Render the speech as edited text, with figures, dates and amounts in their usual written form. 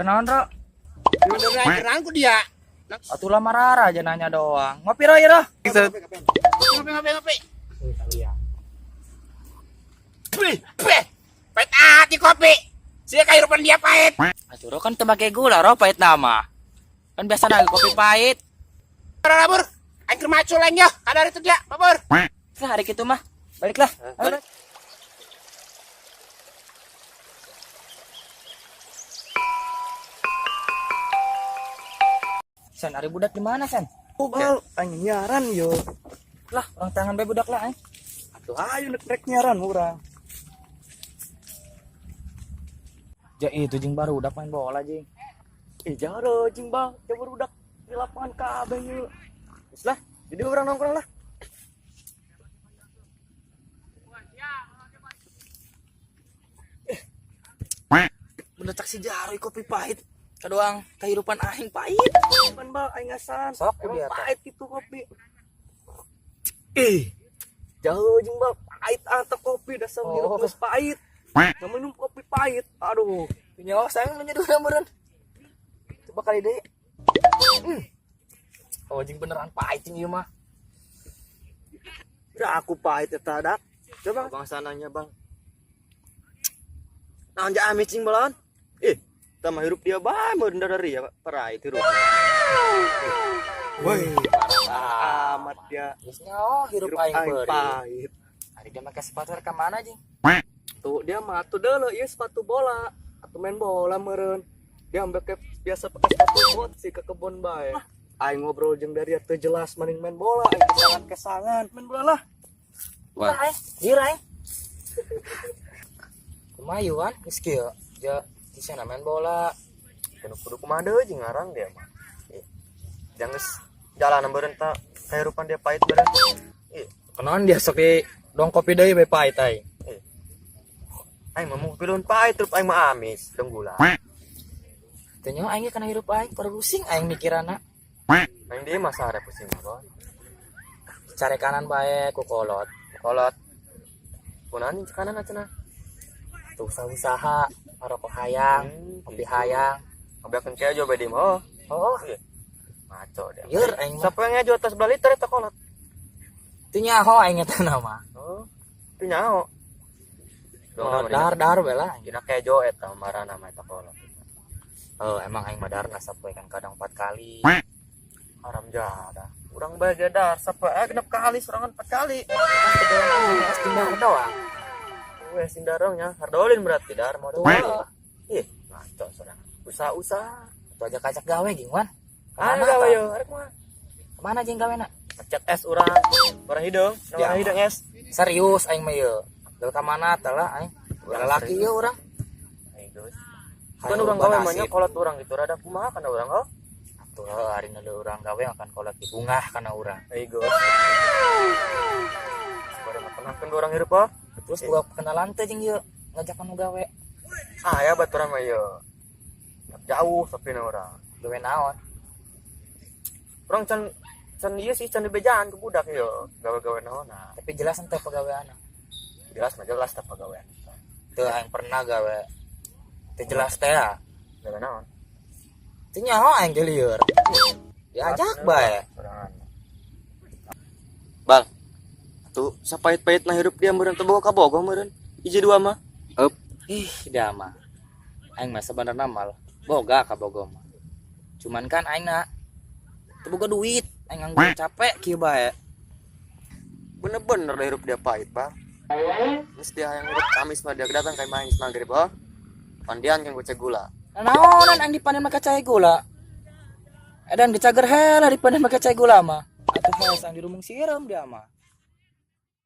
Naon, Ro? Bener ku dia. Atuh lah marara aja nanya doang. Ngopi, Ro, ya, Ro. Ngopi, ngopi, ngopi. Wih, wih. Pahit hati kopi. Sia kehidupan dia pahit. Atuh Ro kan teu make gula, Ro, pahit nama. Kan biasa dah kopi pahit. Ora labur. Aing keur macul aing yo. Kadar itu dia, babur. Lah hari kitu mah. Baliklah. Ayo, Ro. San, ari budak di mana, San? Oh, bal, aing nyiaran yo. Lah, orang tangan bae budak lah, aing. Atuh ayo nek rek nyiaran urang. Ja itu jeung baru udah main bola jeung. Eh jaro jeung bang, jauh budak di lapangan kabeh yeuh. Geus lah, jadi urang nongkrong lah. Bener cak si Jaro kopi pahit. Kadoang kehidupan aing pahit. Pan bal aing ngasan. Sok Emang dia teh. pahit itu kopi. Ih, jauh jeung bal pahit atau kopi dasar Oh. hirup geus pahit. Nggak minum kopi pahit. Aduh. Nyawa sayang lu nyeduh meureun. Coba kali deui. Oh, jeung beneran pahit jeung ieu mah. Udah aku pahit eta dak. Coba Bang sananya bang. Naon ja amis cing balawan? Ih, tama hirup dia bae meureun dari ya perai hirup. Woi, amat dia. Geus nyawa hirup Hirup aing aing beureum. pahit. Ari dia make sepatu rek ka mana jeung? Tuh dia mah tuh deuleu ieu sepatu bola atau main bola meureun. Dia ambil ke biasa pakai sepatu bot sih ke kebun bae. Aing ngobrol jeung dari teu jelas maning main bola, aing kesangan-kesangan main bola lah. Wah, aing, ieu aing. Kumaha ieu wan? Geus kieu. Ja di sana main bola. Kudu kudu kumaha deui jeung ngarang dia mah. Ih, jangan geus jalan meureun ta kehidupan dia pahit meureun. Ih, Kenaon dia sok di dong kopi deui bae pahit aing. Aing mah mau kopi pahit terus aing mah amis dong gula. Teu nyawa aing ge kana hirup aing pusing aing mikiranna. Aing dia mah sare pusing mah bon. Cari kanan bae ku kolot. Kolot. Kunaon jeung kanan cenah? Tuh usaha-usaha ngarokok hayang, kopi gitu. hayang. Ngabeakeun kejo bae di mah. Oh, Ngaco dia. Lieur aing mah. Siapa yang ngejo atas belah liter eta kolot? Teu nyaho aing eta nama. Oh, teu nyaho. Oh, dar-dar we lah. Dina kejo eta marana mah eta kolot. Oh, emang aing mah darna sapoe kan kadang 4 kali. Haram jadah. Urang bae ge dar sapoe 6 kali sorangan 4 kali. Es tindar doang. Weh sing darongnya hardolin berarti dar mau Tuh. Ih, ngaco sorangan. Usaha-usaha. Tuh aja kacak gawe ging wan. Ah, Kemana gawe tah? yo, arek mah. Kemana jeung gawe na? Ngecet es urang. Urang hideung, Ya. urang hideung es. Serius aing mah ieu. Gawe ka mana tah lah aing. Urang Laki serius. ieu urang. Aing geus. Kan urang gawe mah nya kolot urang gitu rada kumaha kana urang oh. Tuh hari nu urang gawe akan kolot di bungah kana urang. Aing geus. Bade mah tenangkeun urang hirup oh. Terus boga kenalan teh jeung ieu ngajak anu gawe. Ah ya baturan mah ieu. Jauh tapi na urang. Gawe naon? Urang can can ieu sih can dibejaan ke budak ieu gawe-gawe naon nah. Tapi jelas ente pagaweanna. Jelas mah jelas tah pagawean. Teu aing pernah gawe. Teu jelas teh ya. Gawe naon? Teu nyaho aing ge lieur. Diajak bae. Sorangan. Bal. Tuh sapahit-pahit nah hirup dia meureun teu boga kabogoh meureun. Hiji dua mah. Eup. Ih, dia mah. Aing mah sebenarnya mal boga kabogoh mah. Cuman kan aing na teu boga duit, aing nganggur capek kieu bae. Bener-bener dah hirup dia pahit, Bang. Geus dia yang hirup Kamis mah dia datang ka imah geus magrib oh. Pandian kan gocek gula. Naonan aing dipanen make cai gula. Edan dicager heula dipanen make cai gula mah. Atuh hees aing dirumung sireum dia mah.